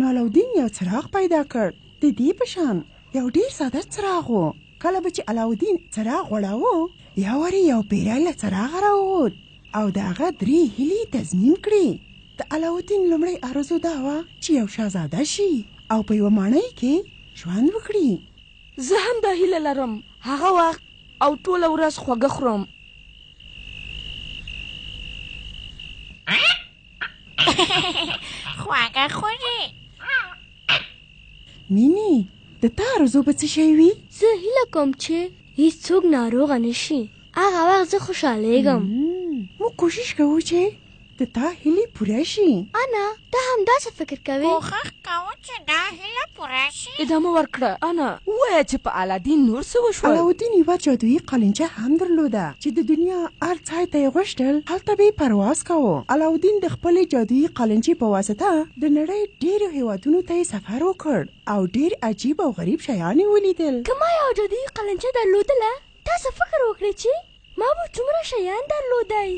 نو علاوالدین یو څراغ پیدا کړ. د دې په شان یو ډیر ساده څراغ و. کله به چې علاوالدین څراغ غوړاوه، یو وارې یو پیری له څراغه راووت او د هغه درې هیلې یې تضمین کړې. د علاوالدین لومړۍ آرزو دا وه چې یو شهزاده شي او په یوه ماڼۍ کې ژوند وکړي. زه هم دا هیله لرم. هغه وخت او ټوله ورځ خوږه خورم. خواږه خوري. مینې، د تا آرزو به څه شی وي؟ زه هیله کوم چې هیڅوک ناروغه نه شي. هغه وخت زه خوشحالېږم. موږ کوشش کوو چې د تا هیلې پوره شي. انا، ته هم داسې فکر کوې؟ کوښښ کوو چې دا هیله پوره شي. ادامه ورکړه انا، ووایه چې په علاالدین نور څه وشول؟ علاوالدین یوه جادویي قالینچه هم درلوده چې د دنیا هر ځای ته یې غوښتل هلته به یې پرواز کاوه. علاوالدین د خپلې جادویي قالینچې په واسطه د نړۍ ډېرو هېوادونو ته یې سفر وکړ او ډېر عجیب او غریب شیان یې ولیدل. که ما یوه جادویي قالینچه درلودله، تاسو فکر وکړئ چې ما به څومره شیان درلودای.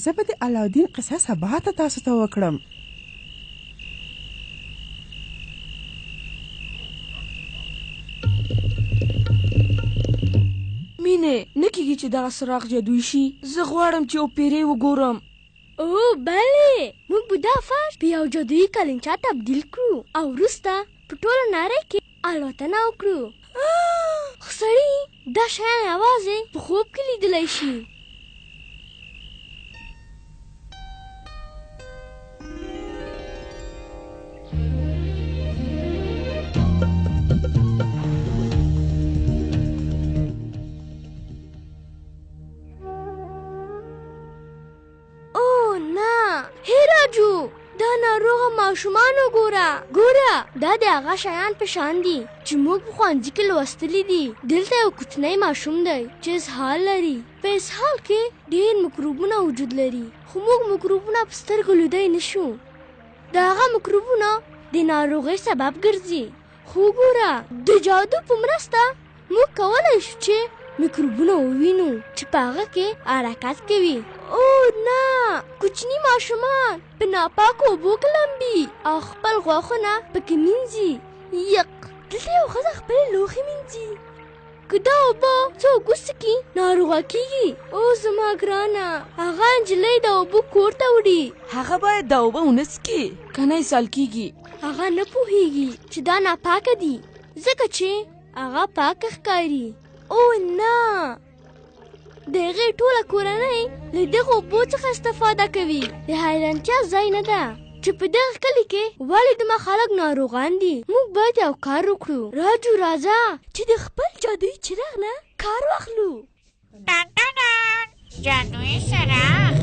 زه به د علاوالدین قصه سبا ته تاسو ته وکړم. مینې، نه کېږي چې دغه څراغ جادويي شي. زه غواړم چې یو پیری وګورم. او بلې، موږ به دا فرش په یو جادويي کلینچه تبدیل کړو او وروسته په ټوله نړۍ کې الوتنه وکړو. خو سړي دا شیان یوازې په خوب کې لیدلی شي. او نه، هی راجو، دا ناروغه ماشومان وګوره. ګوره، دا د هغه شیان په شان دي چې موږ په ښوونځي کې لوستلي دي. دلته یو کوچنی ماشوم دی چې اسهال لري. په اسهال کې ډېر مکروبونه وجود لري، خو موږ مکروبونه په سترګو لیدی نه شو. د هغه مکروبونه د ناروغۍ سبب ګرځي. خو ګوره، د جادو په مرسته موږ کولی شو چې میکروبونه ووینو چې په هغه کې حرکت کوي. او نه، کوچني ماشومان په ناپاکو اوبو کې لمبي او خپل غاښونه پکې مینځي. یق، دلته یو ښځه خپلې لوښي مینځي. که دا اوبه څوک وڅکي ناروغه کیږي. او زما ګرانه، هغه نجلۍ دا اوبه کور ته وړي. هغه باید دا اوبه ونه څکي، که نه اسهال کیږي. هغه نه پوهیږي چې دا ناپاکه دي، ځکه چې هغه پاکه ښکاري. او نه، د هغې ټوله کورنۍ له دغو اوبو څخه استفاده کوي. د حیرانتیا ځای نه ده چې په دغه کلي کې ولې دومره خلک ناروغان دي. موږ باید یو کار وکړو. راجو، راځه چې د خپل جادویي چراغ نه کار واخلو. ډان ډان ډان، جادویي څراغ.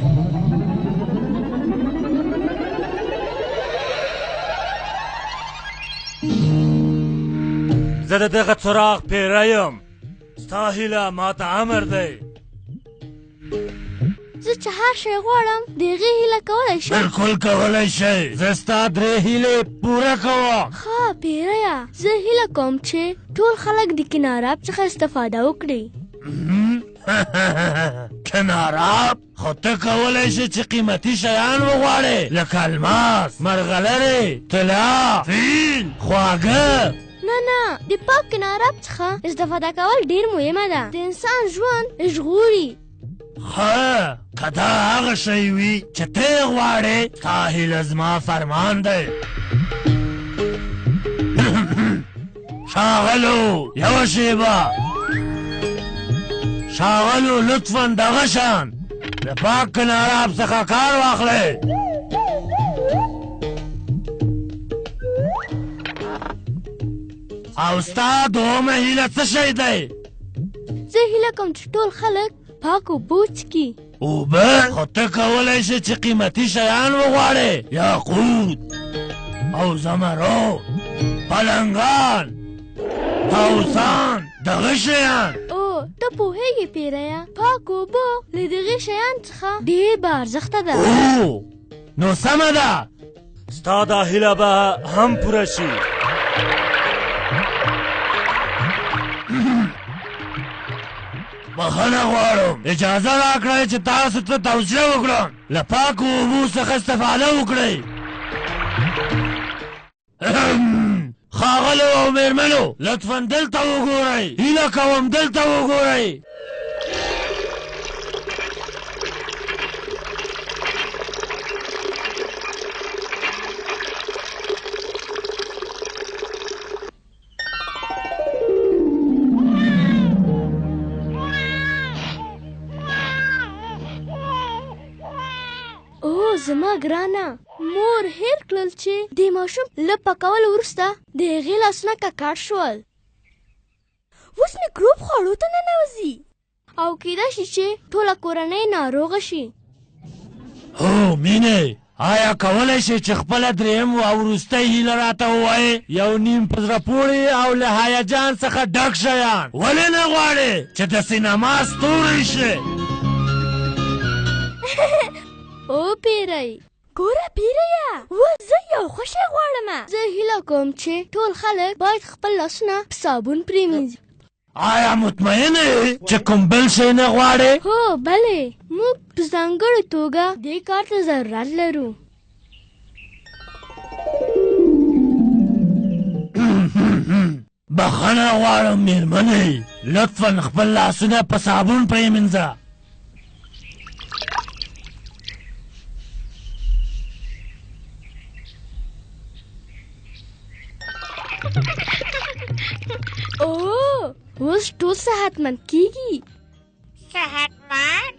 زه د دغه څراغ پیری یم. ستا هیله ماته امر دی. زه چې هر شی غواړم د هغې هیله کولی شم. بالکل کولی شئ. زه ستا درې هیلې پوره کوم. ښه پیریه، زه هیله کوم چې ټول خلک د کناراب څخه استفاده وکړي. کناراب؟ خو ته کولی شې چې قیمتي شیان وغواړې لکه الماس، مرغلرې، طلا، فیل، خواږه. نه نه، د پاک کناراب څخه استفاده کول ډیر مهمه ده، د انسان ژوند ژغوري. ښه، که دا هغه شی وي چې ته یې غواړې، ستا هیله زما فرمان دی. ښاغلو، یوه شېبه. ښاغلو، لطفا دغه شان د پاک کناراب څخه کار واخلئ. او ستا دوهمه هیله څه شی دی؟ زه هیله کوم چې ټول خلک پاک اوبه وڅکي. اوبه؟ خو ته کولی شې چې قیمتي شیان وغواړې، یاقوت او زمرد، پلنګان، طاووسان، دغه شیان. او ته پوهېږې پیریه، پاک اوبه له دغې شیان څخه ډېر با ارزښته ده. او نو سمه ده، ستا دا هیله به هم پوره شي. بخښنه غواړم، اجازه راکړئ چې تاسو ته توصیه وکړم، له پاکو اوبو څخه استفاده وکړئ. ښاغلو او میرمنو، لطفا دلته وګورئ، هیله کوم دلته وګورئ. او زما ګرانه مور، هیر کړل چې د ماشوم له پاکولو وروسته د هغې لاسونه ککړ شول. اوس میکروب خواړو ته ننوځي او کیدای شي چې ټوله کورنۍ ناروغه شي. هو مینې، آیا کولی شې چې خپله دریم او وروستۍ هیله راته ووایې؟ یو نیم په زړه پورې او له هیجان څخه ډک شیان. ولې نه غواړې چې د سینما ستوری شې؟ او پیری، ګوره پیریه، اوس زه یو خوشی غواړم. زه هیله کوم چې ټول خلک باید خپل لاسونه په صابون پریمنځي. آیا مطمئنه یې چې کوم بل شی نه غواړې؟ هو بلې، موږ په ځانګړې توګه دې کار ته ضرورت لرو. بخښنه غواړم میرمنې، لطفا خپل لاسونه په صابون پریمنځه. او اوس ټول صحتمند کیږي. صحتمند؟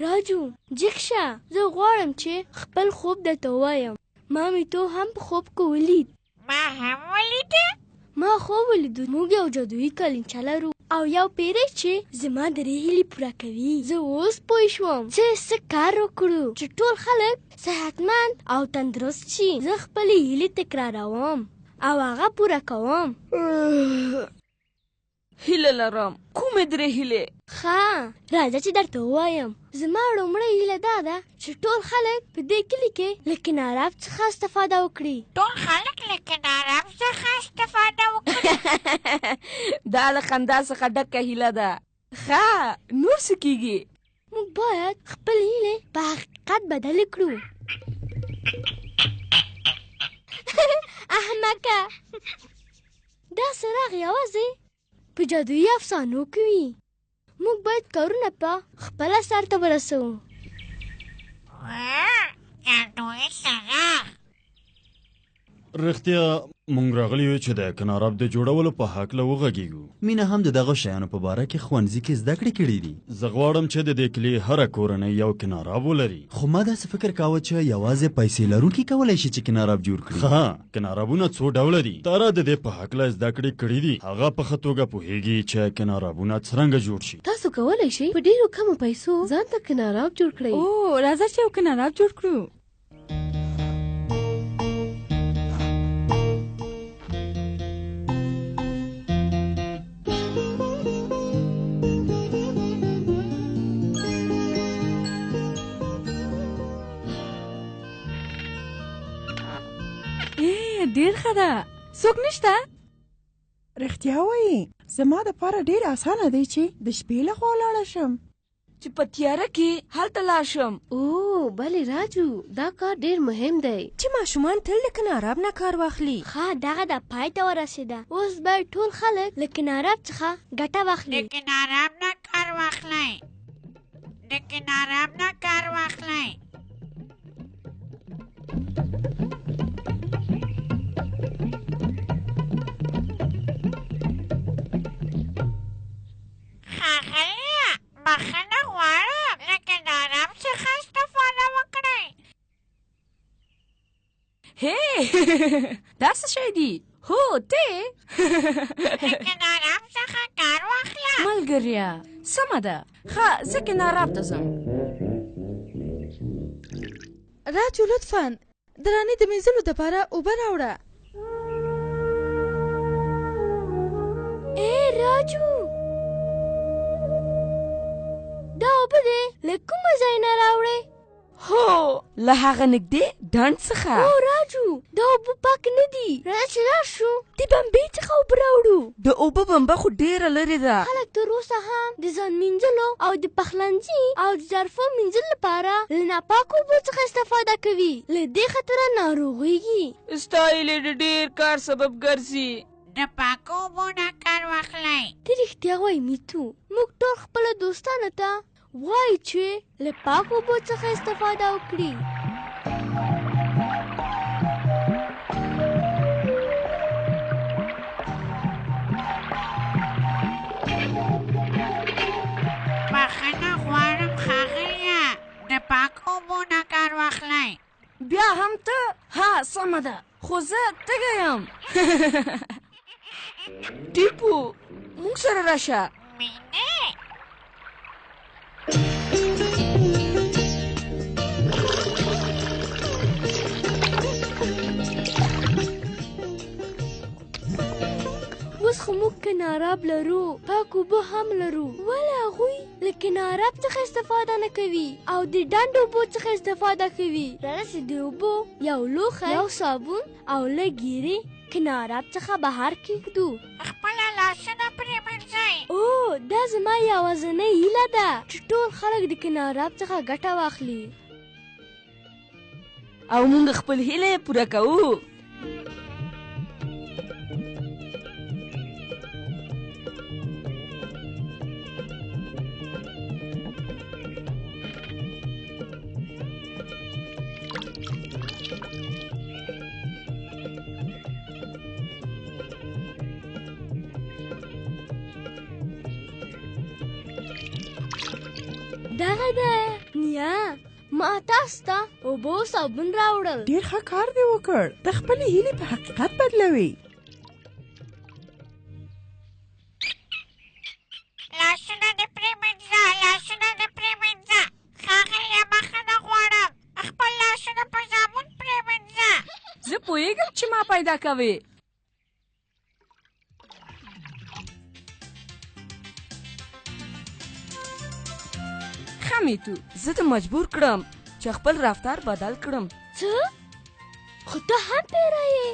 راجو، جیګ شه، زه غواړم چې خپل خوب درته ووایم. ما میتو هم په خوب کې ولید. ما هم ولیده. ما خوب ولید موږ یو جادويي کلینچه لرو او یو پیری چې زما درې هیلې پوره کوي. زه اوس پوه شوم چې څه کار وکړو چې ټول خلک صحتمند او تندرست شي. زه خپلې هیلې تکراروم او هغه پوره کوم. هیله لرم. کومې درې هیلې؟ ښه، راځه چې درته ووایم. زما لومړۍ هیله دا ده چې ټول خلک په دې کلي کې له کناراب څخه استفاده وکړي. ټول خلک له کناراب څخه استفاده وکړي؟ دا له خندا څخه ډکه هیله ده. ښه، نور څه کیږي؟ موږ باید خپل هیلې په حقیقت بدلې کړو. احمقه، دا څراغ یوازې په جادويي افسانو کې وي. موږ باید کارونه په خپله سرته ورسوو. جادويي څراغ. رښتیا مونږ راغلي یو چې د کناراب د جوړولو په هکله وغږیږو. مینه هم د دغو شیانو په باره کې ښوونځي کې زده کړې کړې دي. زه غواړم چې د دې کلي هره کورنۍ یو کناراب ولري. خو ما داسې فکر کاوه چې یوازې پیسې لرونکي کولی شي چې کناراب جوړ کړي. ښه، کنارابونه څو ډوله دي. تارا د دې په هکله زده کړې کړې دي. هغه په ښه توګه پوهیږي چې کنارابونه څرنګه جوړ شي. تاسو کولی شئ په ډیرو کمو پیسو ځان ته کناراب جوړ کړئ. او راځه چې یو کناراب جوړ کړو. ډیر ښه ده. څوک نشته؟ رښتیا وایي، زما دپاره ډېر اسانه دی چې د شپې لخوا لاړه شم. چې په تیاره کې هلته لاړ شم. او بلې راجو، دا کار ډیر مهم دی. چې ماشومان تل له کناراب نه کار واخلي. ښه، دغه د پای ته ورسېده. اوس باید ټول خلک له کناراب څخه ګټه واخلي. د کناراب نه کار واخلئ. د کناراب نه کار واخلئ. ښاغلیه، بخښنه غواړم، له کناراب څخه استفاده وکړئ. هی، دا څه شی دي؟ هو ته له کناراب څخه کار واخله. ملګریا، سمه ده. ښه، زه کناراب ته ځم. راجو، لطفا د رانې د مینځلو دپاره اوبه راوړه. ای راجو، دا اوبه دې له کومه ځای نه راوړې؟ هو، له هغه نږدې ډنډ څخه. او راجو، دا اوبه پاک نه دي. راځه چې لاړ شو د بمبې څخه اوبه راوړو. د اوبه بمبه خو ډېره لرې ده. خلک تر اوسه هم د ځان مینځلو او د پخلنځي او د ظرفو مینځلو لپاره له ناپاکو اوبو څخه استفاده کوي. له دې خطره ناروغیږي. ستا هیلې د ډېر کار سبب ګرځي. د پاکو اوبو نه کار واخلئ. ته رښتیا وایې میتو. موږ ټول خپلو دوستانو ته وایو چې له پاکو اوبو څخه استفاده وکړي. بخښنه غواړم ښاغلیه، د پاکو اوبو نه کار واخلئ. بیا هم ته؟ ها سمه ده، خو زه تږی یم. ټیپو، موږ سره راشه. مینې. اوس خو موږ کناراب لرو، پاک اوبه هم لرو. ولې هغوی له کناراب څخه استفاده نه کوي او د ډنډ اوبو څخه استفاده کوي؟ راځه چې د اوبو یو لوښی، یو صابون او لږ ګیرې کناراب څخه بهر کیږدو. خپله لاسونه پرېمنځئ. او دا زما یوازنۍ هیله ده چې ټول خلک د کناراب څخه ګټه واخلي. او موږ خپل هیلې پوره کوو. دغه ده نیا، ما تاسو ته اوبه او صابون راوړل. ډېر ښه کار دې وکړ، ته خپلې هیلې په حقیقت بدلوې. لاسونه دې پرېمنځه، لاسونه دې پرېمنځه. ښاغلیه بخښنه غواړم، خپل لاسونه په صابون پرېمنځه. زه پوهېږم چې ما پیدا کوې. ښه میتو، زه ته مجبور کړم چې خپل رفتار بدل کړم. څه؟ خو ته هم پیری یې.